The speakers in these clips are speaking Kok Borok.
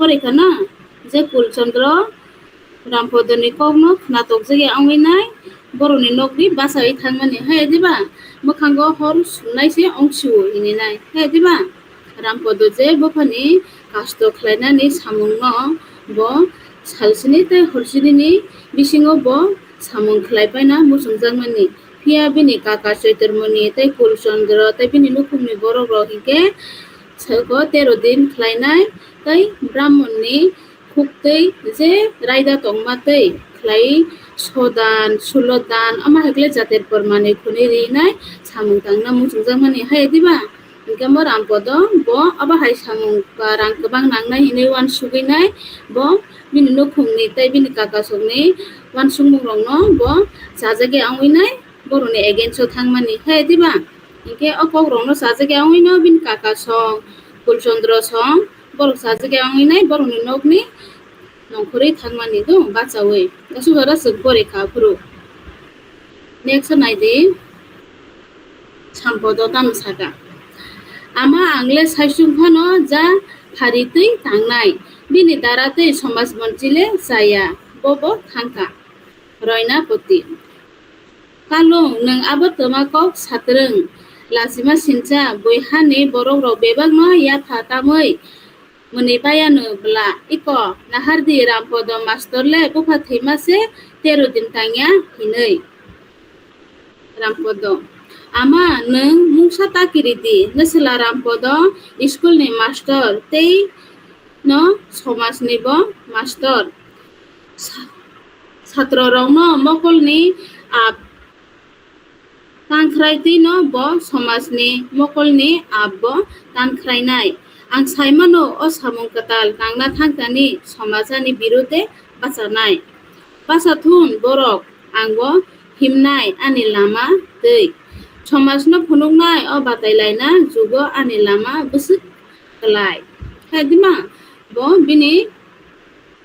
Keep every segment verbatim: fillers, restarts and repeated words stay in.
Porikha na je Kulchandra Rampodoni kokno khnatok jagwi wngwi nai, borokni nokni bachawi thangmani, hai diba? Mwkhango hor sumnai se ongsio hini nai, hai diba? Rampodo je buphani kasto khlainani samungno bo salsini tei horsinini bisingo bo samung khlai paina muchungjakmani. Phiya bini kaka Choitormoni tei Kulchandra tei bini nukhungni borok rok hinkhe saigo tero din khlainai tei Brahmonni khuktwi je raida tongma tei khlai sodan, sulodan, omo hai khe jater por manwi khwnwi rinai samung tangna muchungjakmani, hai diba? Hinkhe mo Rampodo bo abo hai samung ba rang kwbang nangnai hinwi uansugwi nai bo bini nukhungni tei bini kakasongni uansukmung rokno bo chajagwi wngwi nai borokni against o thangmani, hai diba? Hinkhe o kok rokno chajagwi wngwi no bini kakasong Kulchandra song borok chajagwi wngwi nai borokni nokni nongkhorwi thangmani do bachawi. Aswk jora chwng pori kha phuru. Next naidi, Sampodo tamo saka, "Ama ang le saichung phano ja phari twi tangnai, bini dara tei somaj bonchi le chaya, bo bo thangkha." Roinapoti, "Kalung, nwng abo twma kok satrwng, lachima sincha, bui hani borok rok bebak no yapha tamwi mwnwi bayanu bwla, iko nahardi Rampodo mastor le bupha thwima se tero din tangya hinwi." Rampodo, "Ama nwng mungsa ta kiridi, nwswla Rampodo school ni mastor tei no somaj ni bo mastor. Sa-, satro rok no mokol ni ap tangkhrai twi no bo somaj ni mokol ni ap bo tangkhrai nai. Ang sai mano o samung kwtal tangna thangtani somaj ani birude bachanai. Bacha thun borok, ang bo himnai ani lama twi. Somaj no phunuknai o batai laina jugo ani lama bwswk kwlai." Hai dima bo bini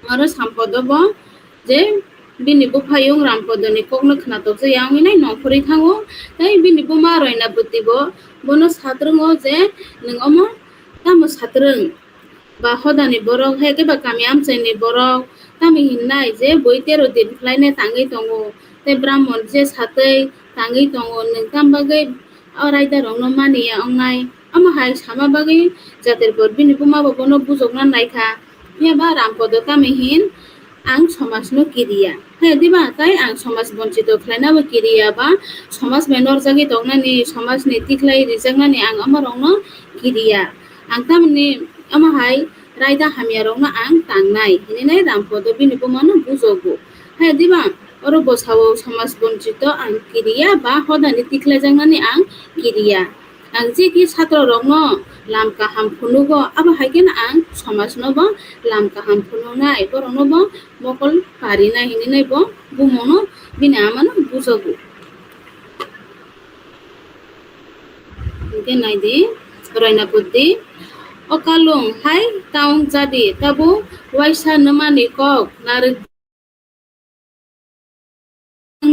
oro Sampodo bo je bini buphayung Rampodoni kokno khnatok je yang hinai nongkhorwi thango. Tei bini buma Roinapoti bo bono satrwngo je, "Nwng omo tamo satrwng ba hodani borok, hai khe ba kami amchaini borok tamo hinnai je bui tero din khlainai tangwi tongo, tei Brahmon je satwi tangwi tongo, nwng tam bagwi o raida rokno maniya wngnai?" Omo hai sama bagwi jater por bini buma bo bono bujokna naikha. Phiya ba Rampodo tamo hin, "Ang somaj no kiriya, hai diba? Tai ang somaj bonchito khlaina bo kiriya ba somaj bai norjagwi tongnani, somaj ni tikhlai rijaknani ang omo rokno kiriya. Ang tamoni omo hai raida hamya rokno ang tangnai," hinwi nai Rampodo bini buma no bujogo. Hai diba? Oro bo sao, "Somaj bonchito ang kiriya ba hodani tikhlaijaknani ang kiriya. Ang je ki satro rokno lam kaham phunugo, abo hai kheno ang somaj no bo lam kaham phunuknai, borok no bo mokol parinai," hinwi nai bo bumung no bini ama no bujogo. Hinkhe naidi, Roinapoti, "O kalung hai taung jadi, tabuk waisa nwmani kok narwk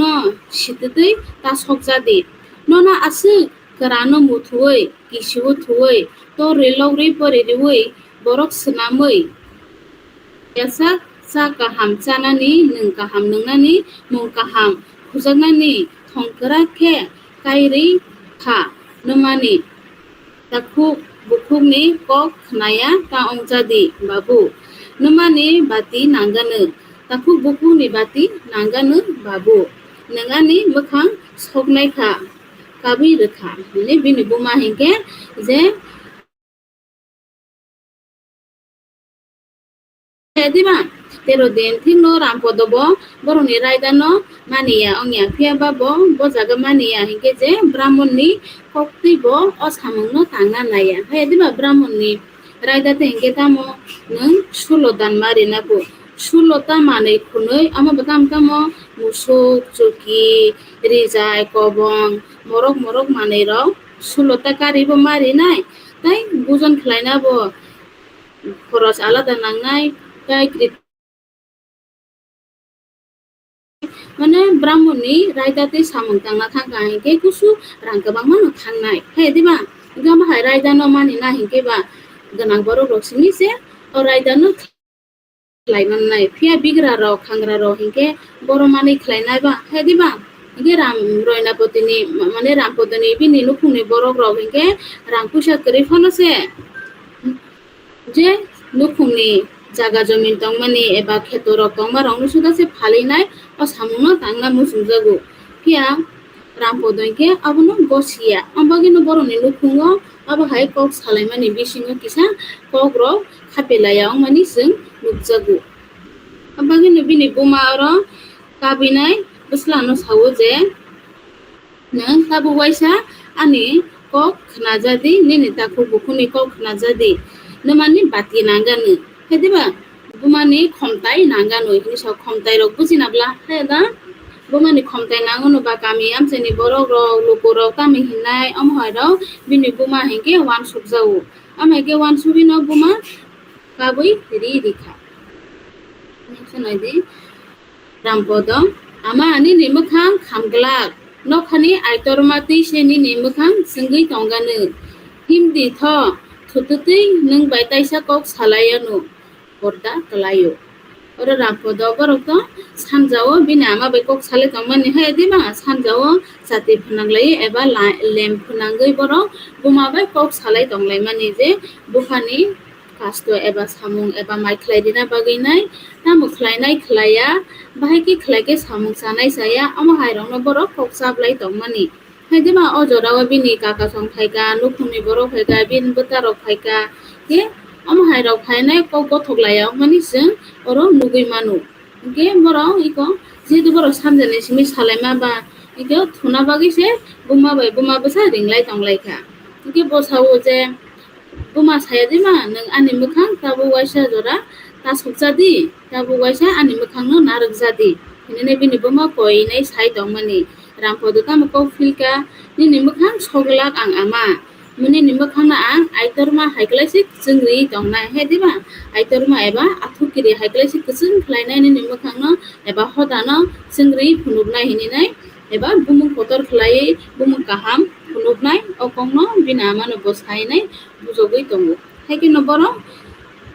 no sititwi ta sokjadi. Nono aswk kwrano muthuwi, kisiwo thuwi, torwi logri pori riwi, borok swnamwi, yasak cha kaham chanani, nwng kaham nwngnani, mung kaham khujaknani thong kwrak khe kairwi kha nwmani." Takhuk bukhukni kok khnaya ta ongjadi, babu. Nwmani bati nangano. Takhuk bukhukni bati nangano, babu. Nwng ani mwkhang soknai kha, kabwi rwkha. Hwnwi bini buma hinkhe je Diba? Tero din thikno Rampodo bo borokni raida no maniya wngya, phiya ba bo, bo jaga maniya hinkhe je Brahmon ni koktwi bo o samung no tangna naiya. Hai diba Brahmon ni raida te hinkhe tamo nwng sulo dan ma rina bo. Sulo ta manwi khwnwi, omo bo tamo tamo musuk, chuki, rijai, kobong, morok morok manwi rok sulo ta karwi bo ma rinai. Tai bujon khlaina bo khoros alada nangnai, tai kri-, mane Brahmon ni raida tei samung tangna thangkha hinkhe kusu rang kwbangma no thangnai. Hai diba? Hinkhe omo hai raida no mani na hinkhe ba gwnang borok rok simi se o raidano khlai mannai. Phiya bigra rok, khangra rok hinkhe boro manwi khlainai ba, hai di ba? Hinkhe Ram Roinapotini, mane Rampodoni bini nukhungni borok rok hinkhe rang puisa kwrwi phano se je nukhungni jaga jomin tongmani eba kheto rok tongma rokno suda se phalinai o samungno tangna muchungjago. Phiya Rampodo hinkhe abono gosiya. Amo bagwino borokni nukhungo abo hai kok salaimani bisingo kisa kok rok khapelaiya wngmani chwng nukjago. Amo bagwino bini buma oro kabinai bwslano sao je, "Nwng tabuk waisa ani kok khnajadi, nini takhuk bukhukni kok khnajadi, nwmani bati nangani." Hai diba? Bumani khomtai nangano hinwi sa, khomtai rok bujina bla hai da. Bumani khomtai nangono ba kami amchaini borok rok, luku rok tamo hinai, omo hai rok bini buma hinkhe uansukjago. Omo hinkhe uansugwino buma kabui ri rikha. Noksa naidi. Rampodo, "Ama, nini mwkhang khamglak, nokhani aitorma twi se nini mwkhang chwngwi tongganw. Himdi tho, thututwi nwng bai taisa kok salaianw." Porda kwlaio. Oro Rampodo borok to sanjao bini ama bai kok salai tongmani hai diba sanjao chati phwnang lai eba la-, lem phwnangwi borok buma bai kok salai tong laimani je buphani kasto eba samung eba mai khlai rina bagwi nai tamo khlainai khlaiya, bahai khe khlai khe samung chanai chaya, omo hai rokno borok kok chablai tongmani. Hai diba o jorao bini kaka song phaikha, nukhungni borok phaikha, bini bwta rok phaikha, khe omo hai rok phainai kok gothok laiya wngmani chwng oro nugwi mano. Hinkhe borok iko jehetu borok sanjani simi salaima ba, iko thuna bagwi se buma bai buma bwsa ringlai tonglaikha. Hinkhe bo sao je, "Buma, saya di ma, nwng ani mwkhang tabuk waisa jora tasukjadi, tabuk waisa ani mwkhangno narwkjadi," hinwi bini buma koinai sai tongmani. Rampodo tamo kok philkha, "Nini mwkhang soglak ang ama, nini mwkhangno ang aitorma hai kwlai se kwchwng riwi tongnai, hai diba? Aitorma eba athukiri hai kwlai se kwchwng khlainai nini mwkhangno eba hodano chwng riwi phunuknai," hinwi nai eba bumung kotor khlaiwi bumung kaham phunuknai o kokno bini amano bo sainai bujogwi tongo. Hai kheno borok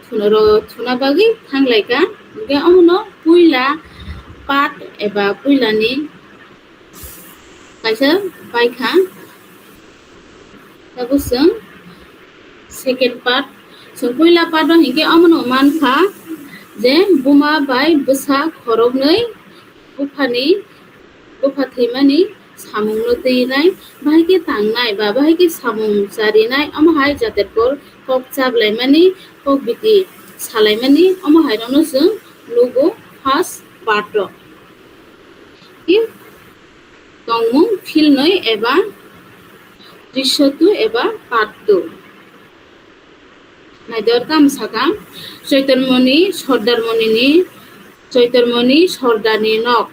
thuna ro-, thuna bagwi thanglaikha. Hinkhe omono puila part eba puilani kaisa paikha. Tabuk chwng second part, chwng puila part o hinkhe omono mankha je buma bai bwsa khoroknwi buphani, bupha thwimani samungno twinai, bahai khe tangnai ba bahai khe samung charinai, omo hai jaterpor kok chablaimani, kok biti salaimani, omo hai rokno chwng nugo first part o. Tei tongmung philnwi eba drisyo two eba part two. Naidor tamo sakha, Choitormoni Sordarmonini, Choitormoni Sordarni nok.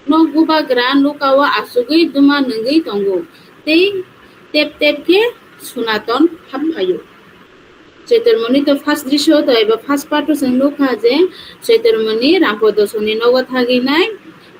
Nok bubagra nokao achugwi duma nwngwi tongo, tei tep tep khe Sunaton haphaio. Choitormoni to first drisyo to eba first part o chwng nukha je Choitormoni Rampodosoni nogo thagwi nai,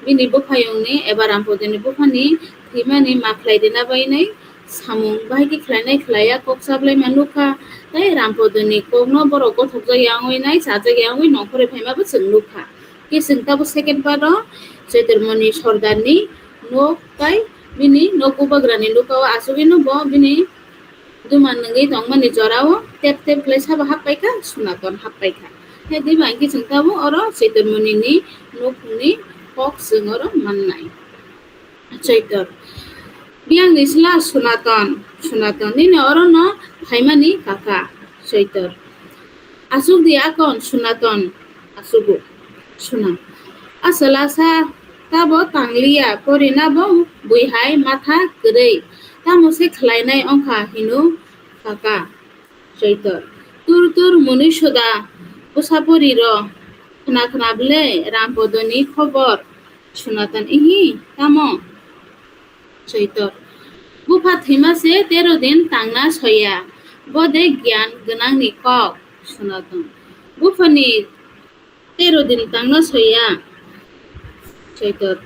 bini buphayungni eba Rampodoni buphani thwimani ma khlai rina bai nai samung bahai khe khlainai khlaiya kok chablaima nukha, tei Rampodoni kokno borok gothokjak ya wngwi nai chajak ya wngwi nongkhorwi phaima bo chwng nukha. Khe chwng tabuk second part o Choitormoni Sordarni nok tai bini nok bubagrani nokao achugwino bo bini duma nwngwi tongmani jorao tep tep khlai sabo happaikha, Sunaton happaikha. Khe diba hinkhe chwng tabuk oro Choitormonini nukhungni kok chwng oro mannai. Choitor. Biyangni sla Sunaton, Sunaton, nini orono phaimani kaka. Choitor. Achukdi akon Sunaton, achugo. Suna. Achwla sa tabo tangliya, porinabo bui hai matha kwrwi. Tamo se khlainai wngkha hino kaka. Choitor. Tur tur mwnwi suda bwsa poriro khna khna ble Rampodoni khobor. Sunaton. Ihi, tamo? Choitor. Bupha thwima se tero din tangna soya. Bo de gyan gwnangni kok. Sunaton. Buphani tero din tangna soya. Choitor.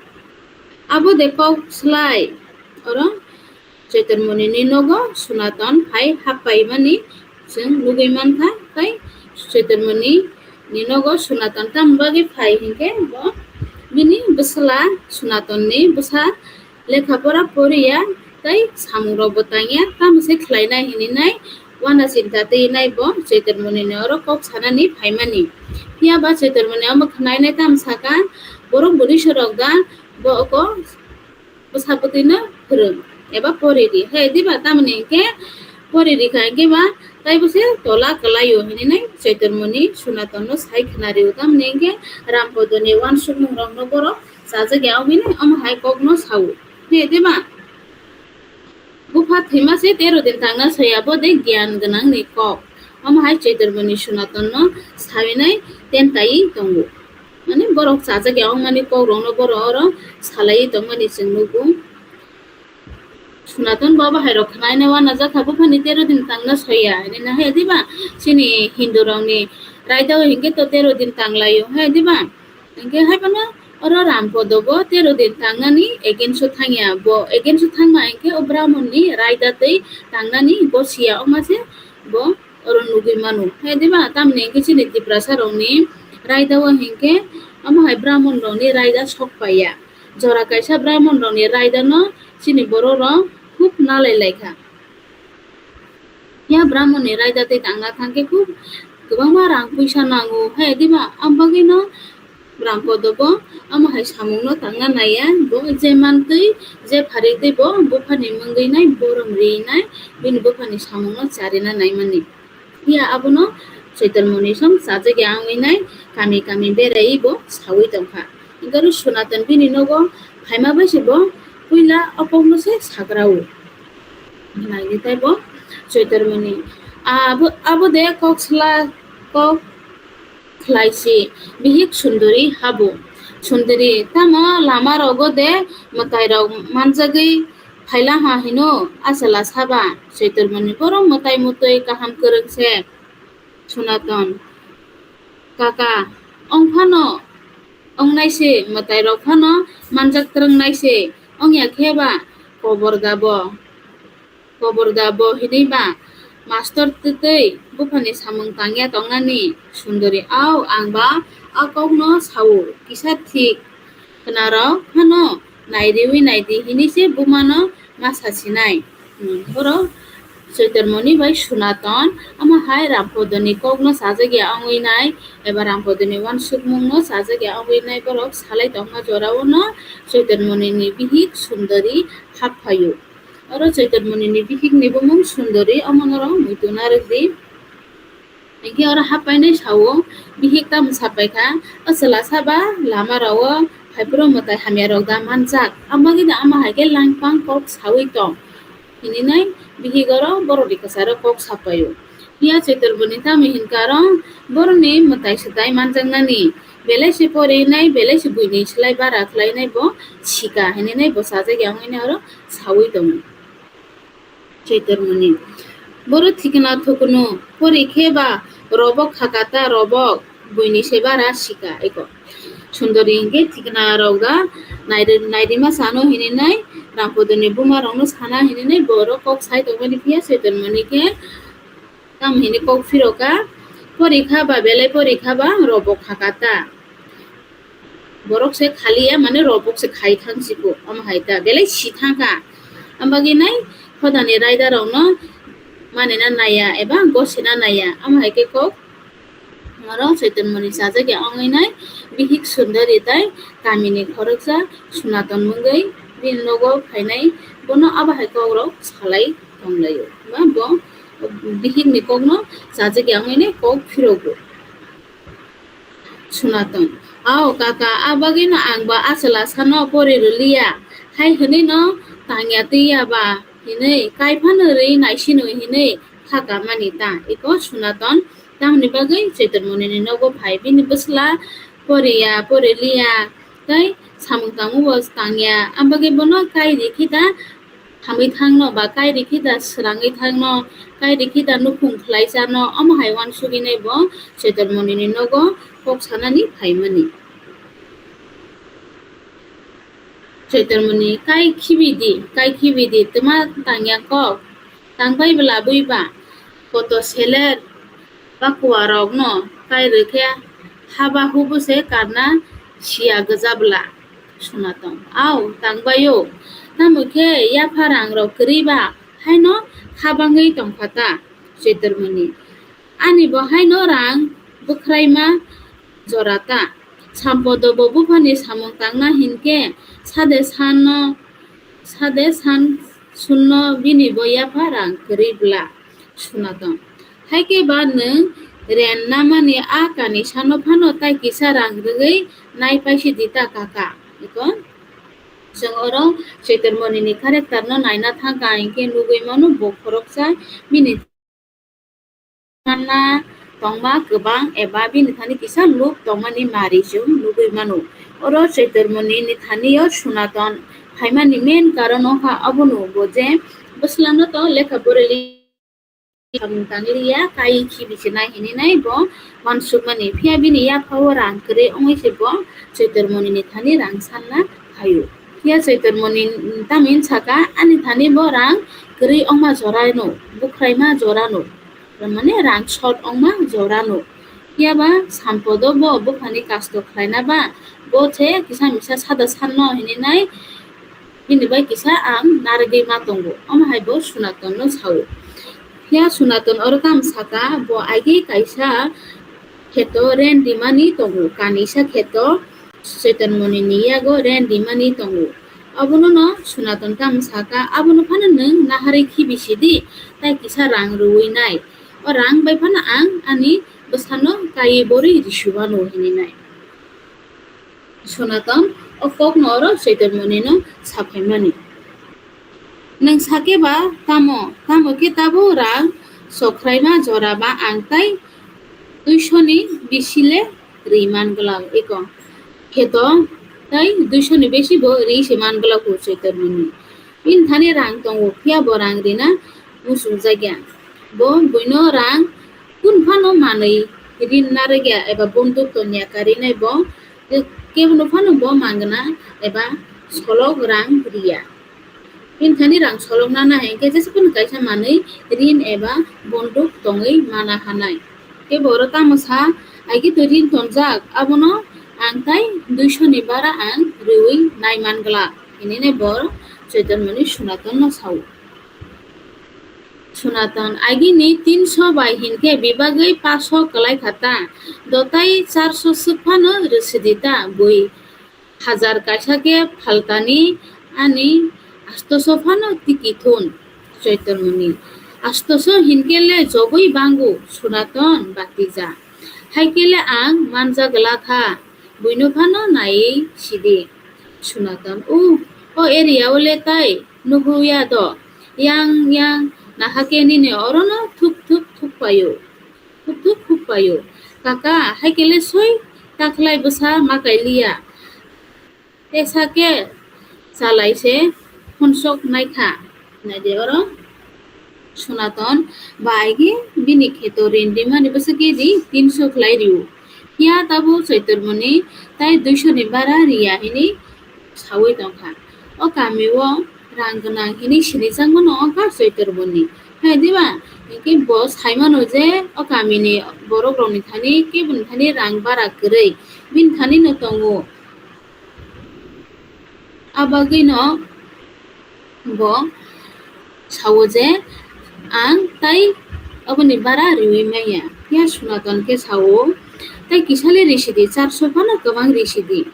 Abo de kok slai. Oro Choitormonini nogo Sunaton phai happaimani chwng nugwi mankha, tei Choitormoni ni nogo Sunaton tamni bagwi phai hinkhe bo bini bwsla Sunaton ni bwsa lekha pora poriya tei samung rok bo tangya, tamo se khlainai hinwi nai uana chinta twi nai bo Choitormoni ni oro kok sanani phaimani. Phiya ba Choitormoni omo khwnainai tamo saka, borok bwrwi sorok da bo oko bwsa bwtwi no phwrwng eba pori di. He diba? Tamoni hinkhe pori rikha hinkhe ba taibo se tola kwlaio hinwi nai Choitormoni Sunaton no sai khwna rio. Tamoni hinkhe Rampodo ni uansukmung rok no borok chajak ya wngwi nai omo hai kok no sao. He diba? Bupha thwima se tero din tangna soya bo de giyan gwnang ni kok. Omo hai Choitormoni Sunaton no sawi nai ten taiwi tongo. Mane borok chajak ya wngmani kok rok no borok oro salaiwi tongmani chwng nugo. Sunaton bo bahai rok khwnainai uanajakha buphani tero din tangna soya hinwi nai he diba? Chini Hindu rok ni raida o hinkhe to tero din tanglaio he diba? Hinkhe hai phano oro Rampodo bo tero din tangnani against o thangya, bo against o thangma hinkhe o Brahmon ni raida twi tangnani gosiya wngma se bo oro nugwi mano. Hai diba? Tamoni hinkhe chini Tiprasa rokni raida o hinkhe omo hai Brahmon rokni raida sok paiya. Jora kaisa Brahmon rokni raida no chini borok rok khub nalai laikha. Ya Brahmon ni raida twi tangna thangkhe khub kwbangma rang puisa nango. Hai diba? Ang bagwi no Rampodo bo omo hai samung no tangna naiya. Bo je mantwi je pharwi twi bo buphani mungwi nai borom ri nai bini buphani samung no charina naimani. Phiya abono Choitormoni song chajak ya wngwi nai kami kami beraiwi bo sawi tongkha. Hinkhe oro Sunaton bini nogo phaima bai se bo puila o kokno se sakrao. Naidi tei bo Choitormoni abo, abo de kok sla, kok khlai si bihik Sundori habo. Sundori tamo lama rogo de mwtai rok manjagwi phaila ha hino achwla saba. Choitormoni borok mwtai mutwi kaham kwrwng se. Sunaton, kaka, ong phano ong nai se, mwtai rok phano manjak twrwng nai se, ong ya khe ba kobor da bo, kobor da bo hinwi ba mastor twtwi buphani samung tangya tongnani. Sundori, au, ang ba a kokno sao, kisa thik khwnarok phano nai riwi nai di hinwi se bumano ma sa sinai. Hmm, borok Choitormoni bai Sunaton, omo hai Rampodoni kokno chajak ya wngwi nai, eba Rampodoni uansukmungno chajak ya wngwi nai borok salai tongma jorao no Choitormoni ni bihik Sundori hap phaio. Oro Choitormoni ni bihik ni bumung Sundori, omo norok muitu narwk di. Hinkhe oro hap painai sao, bihik tamo sapai kha, o chwla saba lama rao phaiphuru mwtai hamya rok da manjak, amo gini ama hai khe langpang kok sawi tong. Hininai bihik oro borok ni kwcharo kok sapaio. Phiya Choitormoni tamo hinkha aro borokni mwtai swtai manjaknani, belai se porinai, belai se buini slai bara khlainai bo sika hininai bo chajak ya wngwi nai oro sawi tongo. Choitormoni. Borok thikna thukunu, pori khe ba robok khakata robok buini se bara sika eko. Sundori hinkhe thikna rok da nairi-, nairima sano hininai Rampodoni buma rokno sana hininai borok kok sai tongmani phiya Choitormoni khe tamo hini kok phiroka, pori kha ba belai pori kha ba robok khakata. Borok se khaliya, mane robok se khai thang siko, omo hai ta, belai si thang kha. Ambagwi nai, hodani raida rokno manina naiya eba gosina naiya, omo hai khe kok oro Choitormoni chajak ya wngwi nai, bihik Sundori tai kamini khoroksa Sunaton mungwi bini nogo phainai, bono abo hai kok rok salai tonglaio, ba bo bihik ni kokno chajak ya wngwi nai kok phirogo. Sunaton. Ao kaka, a bagwino ang ba achwla sano pori rwliya. Hai hwnwi no tangya twiya ba hinwi, kaiphano rwi naisino hinwi kha kamani ta. Eko Sunaton tamni bagwi Choitormoni ni nogo phai. Bini bwsla poriya, poriliya, tei samung tangma bo tangya. Am bagwi bono kai rikhe ta hamwi thangno ba kai rikhe da swrangwi thangno, kai rikhe da nukhung khlai chano, omo hai uansugwi nai bo Choitormoni ni nogo kok sanani phaimani. Choitormoni, kai khibi di, kai khibi di, twma tangya kok, tangbai bwla bwi ba, Koto seler bakuarokno kai rwkhe haba hubu se karna siya gwja bwla. Sunaton. Au, tangbaio. Tamo khe yapha rangrok kwrwi ba haino habangwi tongkha ta, Choitormoni. Ani bo haino rang bwkhraima jora ta. Sampodo bo buphani samung tangna hinkhe sade sanno, sade san sunno bini bo yapha rang kwrwi bwla. Sunaton. Haikhe ba nwng ren namani a kani sano phano tai kisa rang rwgwi nai paisi di ta kaka. Iko. Chwng oro Choitormoni ni character no naina thangkha hinkhe nugwi mano bo khoroksa bini manna tongma kwbang eba bini thani kisa look tongmani mari chwng nugwi mano. Oro Choitormoni ni thani o Sunaton phaimani main karon wngkha abono bo je bwsla no to lekha pora li samung tangwi liya, kai khibi se nai hinwi nai bo uansukmani. Phiya bini yapha o rang kwrwi wngwi se bo Choitormoni ni thani rang sanna phaio. Phiya Choitormoni tamni saka, ani thani bo rang kwrwi wngma jora no, bwkhraima jora no, mane rang short wngma jora no. Phiya ba Sampodo bo buphani kasto khlaina ba bo se kisa misa sada sanno hinwi nai bini bai kisa ang narwgwi ma tongo, omo hai bo Sunaton no sao. Phiya Sunaton oro tamo saka, bo agi kaisa kheto ren rimani tongo, kanisa kheto Choitormoni ni yago ren rimani tongo. Abono no Sunaton tamo saka, abono phano nwng naharwi khibi sidi, tai kisa rang rwui nai. O rang bai phano ang ani bwsano kaiwi borwi risubano hinwi nai. Sunaton o kokno oro Choitormoni no saphaimani. Nwng sakhe ba tamo, tamo khe tabuk rang sokhraima jora ba ang tai duiso ni bisi le ri man glak eko. Kheto tai duiso ni bisi bo ri se man glak o Choitormoni. Bini thani rang tongo, phiya bo rang rina muchungjakya. Bo buino rang kun phano manwi rin narwkya eba bonduk tongya karinai bo, kebono phano bo mangna eba solok rang riya. Bini thani rang solok nana hinkhe jesa phano kaisa manwi rin eba bonduk tongwi mana hanai. Kebo oro tamo sa, aigito rin tonjak, abono ang tai duiso ni bara ang riwi nai man glak, hinwi nai bo Choitormoni Sunaton no sao. Sunaton, agini tinso bai hinkhe bibagwi paso kwlai kha ta, dotai charso swk phano rwsidi ta bui. Hajar kaisa khe phaltani ani astoso phano tiki thun Choitormoni. Astoso hinkhe le jogwi bangu Sunaton batija. Haikhe le ang manja glak kha, buino phano naiwi sidi. Sunaton, o, o area o le tai nuhuya do. Yang, yang, nahakhe nini orono thuk, thuk, thuk paio. Thuk, thuk, thuk paio. Kaka, haikhe le soi takhlai bwsa ma kailiya. Tesa khe chalai se honsok naikha. Naidi oro Sunaton bai khe bini kheto rin rimani bwswk khe di tinso khlai rio. Phiya tabuk Choitormoni tai duiso ni bara riya hinwi sawi tongkha. O kami o rang gwnang hinwi sinijakmano wngkha Choitormoni. Hai diba? Hinkhe bo saimano je o kamini borok rokni thani keboni thani rang bara kwrwi. Bini thani no tongo. Abagwino bo sao je, ang tai aboni bara riwi manya. Phiya Sunaton khe sao, tai kisa le risidi, charso phano kwbang risidi.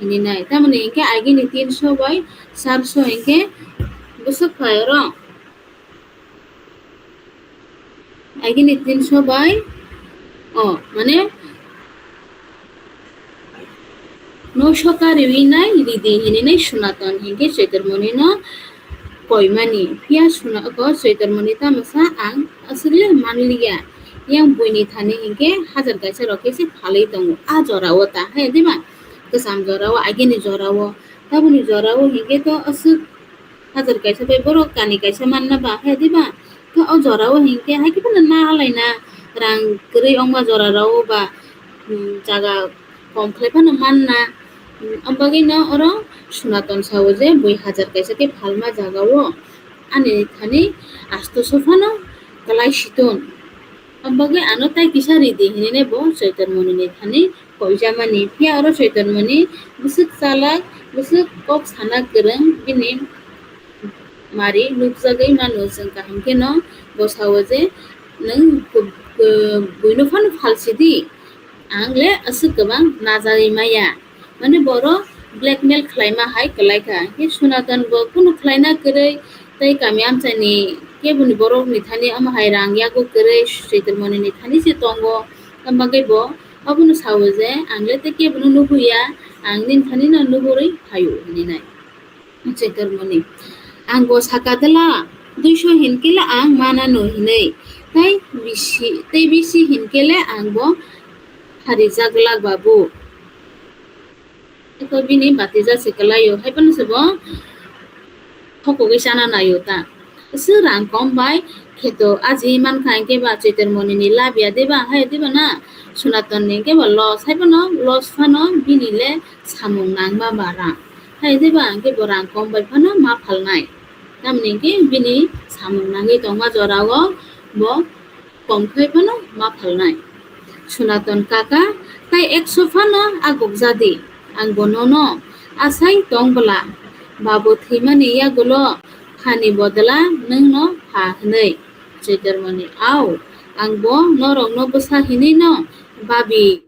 Hinwi nai. Tamoni hinkhe agini tinso bai charso hinkhe bwswk phai oro. Agini tinso bai, o, mane, noso ta riwi nai ridi hinwi nai Sunaton hinkhe Choitormoni no koimani. Phiya Suna-, ko Choitormoni tamo sa ang aswk le manliya. Yang buini thani hinkhe hajar kaisa rok khe se phalwi tongo. A jora o ta, hai diba? Kwcham jora o, agini jora o, taboni jora o hinkhe to aswk hajar kaisa bai borok kani kaisa manna ba khe diba? Khe o jora o hinkhe haikhe phano na alaina rang kwrwi wngma jora rok o ba, um, jaga kom khlai phano manna. Um, o bagwi no oro Sunaton sao je bui hajar kaisa khe phalma jaga o ani thani astoso phano kwlai siton. Ang bagwi ano tai kisa ridi hinwi bo Choitormoni ni thani koijamani. Phiya oro Choitormoni bwswk chalak, bwswk kok sana kwrwng, bini mari nukjagwi mano. Chwng kaham kheno bo sao je, "Nwng bu-, bu-, buino phano phalsidi, ang le aswk kwbang najagwi maya." Mane borok blackmail khlaima hai kwlai kha. Khe Sonaton bo kunu khlaina kwrwi tei kami amchaini keboni borokni thani omo hai rang yago kwrwi Choitormoni ni thani se tongo. Tamo bagwi bo abono sao je, "Ang le tei kebono nubuya, ang nini thani no nuburwi phaio," hinwi nai. Choitormoni, "Ang bo saka dela, duiso hinkhe le ang manano hinwi, tei bisi, tei bisi hinkhe le ang bo harijak glak babu." Eko bini batija se kwlaio, hai phano se bo thokogwi chana naio ta. Aswk rang kom bai kheto aji mankha, hinkhe ba Choitormoni ni labia deba, hai deba na, Sonaton ni hinkhe ba loss, hai phano loss phano bini le samung nangma ba rang. Hai deba hinkhe bo rang kom bai phano ma phalnai. Tamni hinkhe bini samung nangwi tongma jorao bo kom khai phano ma phalnai. Sonaton, "Kaka, tai ekso phano aguk jadi, ang bo nono asai tong bwla, babu thwimani yagulo phani bodla nwngno pha," hinwi. Choitormoni, "Au, ang bo norokno bwsa hinwi no babi